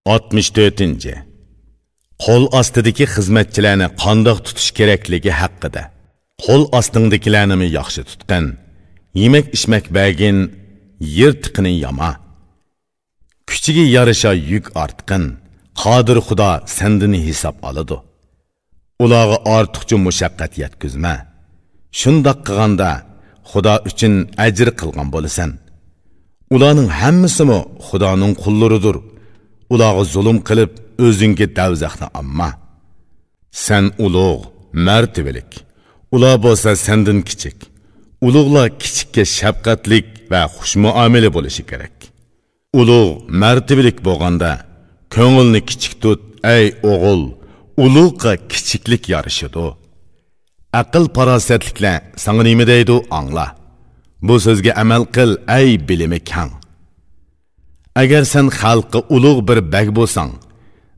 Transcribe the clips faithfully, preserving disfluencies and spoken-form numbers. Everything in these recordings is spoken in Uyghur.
ئاتمىش تۆتىنچى. قول ئاستىدىكى خىزمەتچىلەرنى قانداق تۇتۇش كېرەكلىكى ھەققىدە. قول ئاستىڭدىكىلەرنىمۇ ياخشى تۇتقىن. يېمەك-ئىچمەك بەرگىن، يىرتىقىنى ياما. كۈچىگە يارىشا يۈك ئارتقىن، قادىر خۇدا سەندىن ھېساب ئالىدۇ. ئۇلارغا ئارتۇقچە مۇشەققەت يەتكۈزمە. شۇنداق قىلغاندا، خۇدا ئۈچۈن ئەجىر قىلغان بولىسەن. ئۇلارنىڭ ھەممىسىمۇ خۇدانىڭ قۇللىرىدۇر. ئۇلارغا زۇلۇم قىلىپ، ئۆزۈڭگە دەۋزەخنى ئالما. سەن ئۇلۇغ، مەرتىۋىلىك. ئۇلار بولسا سەندىن كىچىك. ئۇلۇغلار كىچىككە شەپقەتلىك ۋە خۇشمۇئامىلە بولۇشى كېرەك. ئۇلۇغ، مەرتىۋىلىك بولغاندا، كۆڭۈلنى كىچىك تۇت، ئەي ئوغۇل، ئۇلۇغقا كىچىكلىك يارىشىدۇ. ئەقىل-پاراسەتلىكلەر ساڭا نېمە دەيدۇ، ئاڭلا. بۇ سۆزگە ئەمەل قىل، ئەي بىلىمى كەڭ. ئەگەر سەن خەلققە ئۇلۇغ بىر بەگ بولساڭ،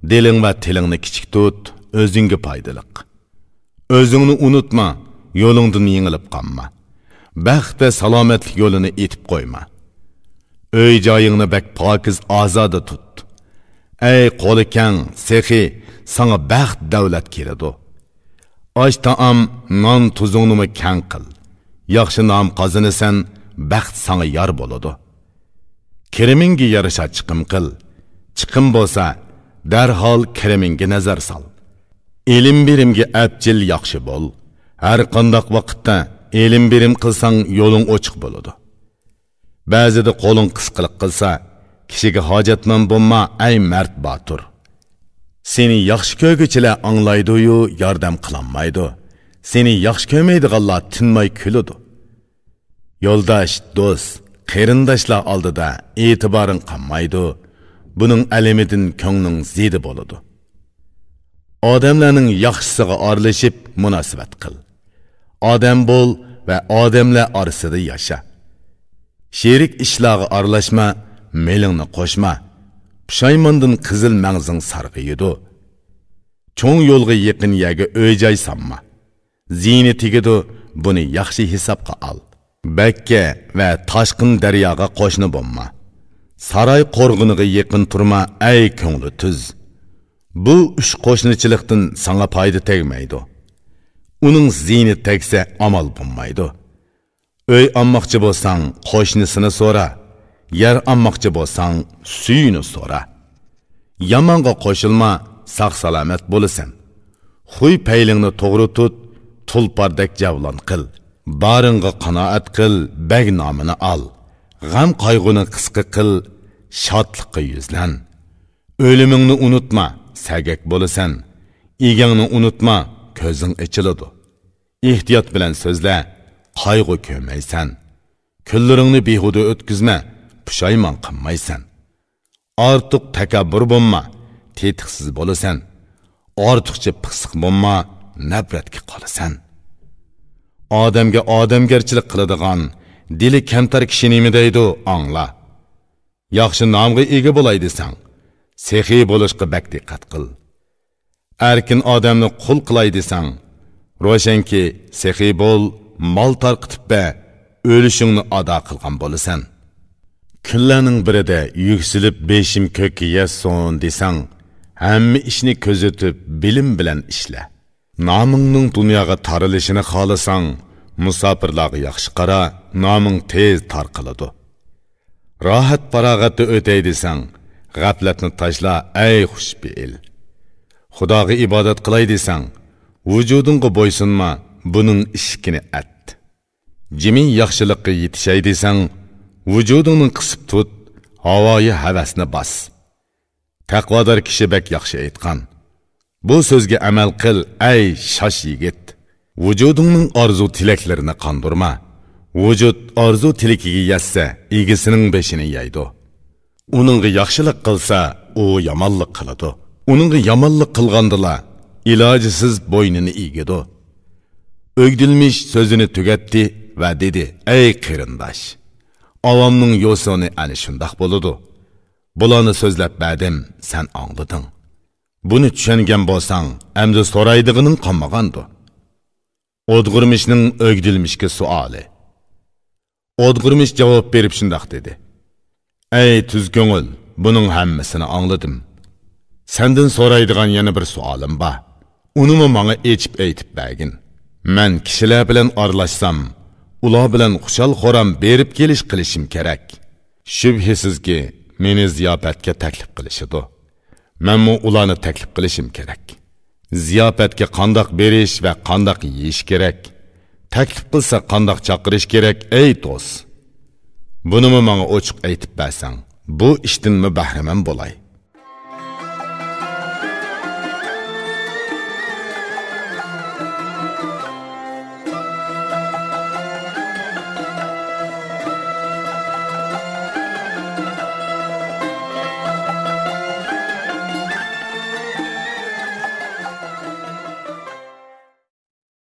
دىلىڭ ۋە تىلىڭنى كىچىك تۇت، ئۆزۈڭگە پايدىلىق. ئۆزۈڭنى ئۇنتۇما، يولۇڭدىن يېڭىلىپ قالما. بەخت ۋە سالامەتلىك يولىنى ئېتىپ قويما. ئۆي-جايىڭنى بەك پاكىز، ئازادە تۇت. ئەي قولى كەڭ، سېخىي، ساڭا بەخت-دەۋلەت كېلىدۇ. ئاش-تائام، نان-تۇزۇڭنىمۇ كەڭ قىل. ياخشى نام قازىنىسەن، بەخت ساڭا يار بولىدۇ. كىرىمىڭگە يارىشا چىقىم قىل. چىقىم بولسا، دەرھال كىرىمىڭگە نەزەر سال. ئېلىم-بېرىمگە ئەپچىل، ياخشى بول. ھەر قانداق ۋاقىتتا ئېلىم-بېرىم قىلساڭ، يولۇڭ ئوچۇق بولىدۇ. بەزىدە قولۇڭ قىسقىلىق قىلسا، كىشىگە ھاجەتمەن بولما، ئەي مەرد باتۇر. سېنى ياخشى كۆرگۈچىلەر ئاڭلايدۇ-يۇ، ياردەم قىلالمايدۇ. سېنى ياخشى كۆرمەيدىغانلار تىنماي كۈلىدۇ. يولداش، دوست، قېرىنداشلار ئالدىدا ئېتىبارىڭ قالمايدۇ. بۇنىڭ ئەلىمىدىن كۆڭلۈڭ زىيادە بولىدۇ. ئادەملەرنىڭ ياخشىسىغا ئارىلىشىپ مۇناسىۋەت قىل. ئادەم بول ۋە ئادەملەر ئارىسىدا ياشا. شېرىك ئىشلارغا ئارىلاشما، مېلىڭنى قوشما. پۇشايماندىن قىزىل مەڭزىڭ سارغىيىدۇ. چوڭ يولغا يېقىن يەرگە ئۆي-جاي سالما. زىيىنى تېگىدۇ، بۇنى ياخشى ھېسابقا ئال. بەككە ۋە تاشقىن دەرياغا قوشنا بولما. ساراي قورغىنىغا يېقىن تۇرما، ئەي كۆڭلى تۈز. بۇ ئۈچ قوشنىچىلىقتىن ساڭا پايدا تەگمەيدۇ. ئۇنىڭ زىيىنى تەگسە، ئامال بولمايدۇ. ئۆي ئالماقچى بولساڭ، قوشنىسىنى سورا. يەر ئالماقچى بولساڭ، سۈيىنى سورا. يامانغا قوشۇلما، ساق-سالامەت بولىسەن. خۇي-پەيلىڭنى توغرا تۇت، تۇلپاردەك جەۋلان قىل. بارىڭغا قانائەت قىل، بەگ نامىنى ئال. غەم-قايغۇنى قىسقا قىل، شادلىققا يۈزلەن. ئۆلۈمۈڭنى ئۇنتۇما، سەگەك بولىسەن. ئىگەڭنى ئۇنتۇما، كۆزۈڭ ئېچىلىدۇ. ئېھتىيات بىلەن سۆزلە، قايغۇ كۆرمەيسەن. كۈنلىرىڭنى بىھۇدە ئۆتكۈزمە، پۇشايمان قىلمايسەن. ئارتۇق تەكەببۇر بولما، تېتىقسىز بولىسەن. ئارتۇقچە پىخسىق بولما، نەپرەتكە قالىسەن. ئادەمگە ئادەمگەرچىلىك قىلىدىغان، دىلى كەمتەر كىشى نېمە دەيدۇ، ئاڭلا. ياخشى نامغا ئىگە بولاي دېسەڭ، سېخىي بولۇشقا بەك دىققەت قىل. ئەركىن ئادەمنى قۇل قىلاي دېسەڭ، روشەنكى، سېخىي بول، مال تارقىتىپ بەر، ئۈلۈشۈڭنى ئادا قىلغان بولىسەن. كۈنلەرنىڭ بىرىدە يۈكسىلىپ بېشىم كۆككە يەتسۇن دېسەڭ، ھەممە ئىشنى كۆزىتىپ، بىلىم بىلەن ئىشلە. نامىڭنىڭ دۇنياغا تارىلىشىنى خالىساڭ، مۇساپىرلارغا ياخشى قارا، نامىڭ تېز تارقىلىدۇ. راھەت-پاراغەتتە ئۆتەي دېسەڭ، غەپلەتنى تاشلا، ئەي خۇشپېئىل. خۇداغا ئىبادەت قىلاي دېسەڭ، ۋۇجۇدۇڭغا بويسۇنما، بۇنىڭ ئىشىكىنى ئەت. جىمى ياخشىلىققا يېتىشەي دېسەڭ، ۋۇجۇدۇڭنى قىسىپ تۇت، ھاۋايى ھەۋەسنى باس. تەقۋادار كىشى بەك ياخشى ئېيتقان، بۇ سۆزگە ئەمەل قىل، ئەي شاش يىگىت! ۋۇجۇدۇڭنىڭ ئارزۇ-تىلەكلىرىنى قاندۇرما. ۋۇجۇد ئارزۇ-تىلىكىگە يەتسە، ئىگىسىنىڭ بېشىنى يەيدۇ. ئۇنىڭغا ياخشىلىق قىلسا، ئۇ يامانلىق قىلىدۇ. ئۇنىڭغا يامانلىق قىلغاندىلا، ئىلاجىسىز بوينىنى ئېگىدۇ. ئۆگدۈلمىش سۆزىنى تۈگەتتى ۋە دېدى، ئەي قېرىنداش! ئاۋامنىڭ يوسۇنى ئەنە شۇنداق بولىدۇ. بۇلارنى سۆزلەپ بەردىم، سەن ئاڭلىدىڭ. بۇنى چۈشەنگەن بولساڭ، ئەمدى سورايدىغىنىڭ قالمىغاندۇ؟ ئودغۇرمىشنىڭ ئۆگدۈلمىشكە سوئالى. ئودغۇرمىش جاۋاب بېرىپ شۇنداق دېدى، ئەي تۈز كۆڭۈل، بۇنىڭ ھەممىسىنى ئاڭلىدىم. سەندىن سورايدىغان يەنە بىر سوئالىم بار. ئۇنىمۇ ماڭا ئېچىپ ئېيتىپ بەرگىن. مەن كىشىلەر بىلەن ئارىلاشسام، ئۇلار بىلەن خۇشال-خۇرام بېرىپ-كېلىش قىلىشىم كېرەك. شۈبھىسىزكى، مېنى زىياپەتكە تەكلىپ قىلىشىدۇ. مەنمۇ ئۇلارنى تەكلىپ قىلىشىم كېرەك. زىياپەتكە قانداق بېرىش ۋە قانداق يېيىش كېرەك؟ تەكلىپ قىلسا قانداق چاقىرىش كېرەك، ئەي دوست؟ بۇنىمۇ ماڭا ئوچۇق ئېيتىپ بەرسەڭ، بۇ ئىشتىنمۇ بەھرىمەن بولاي.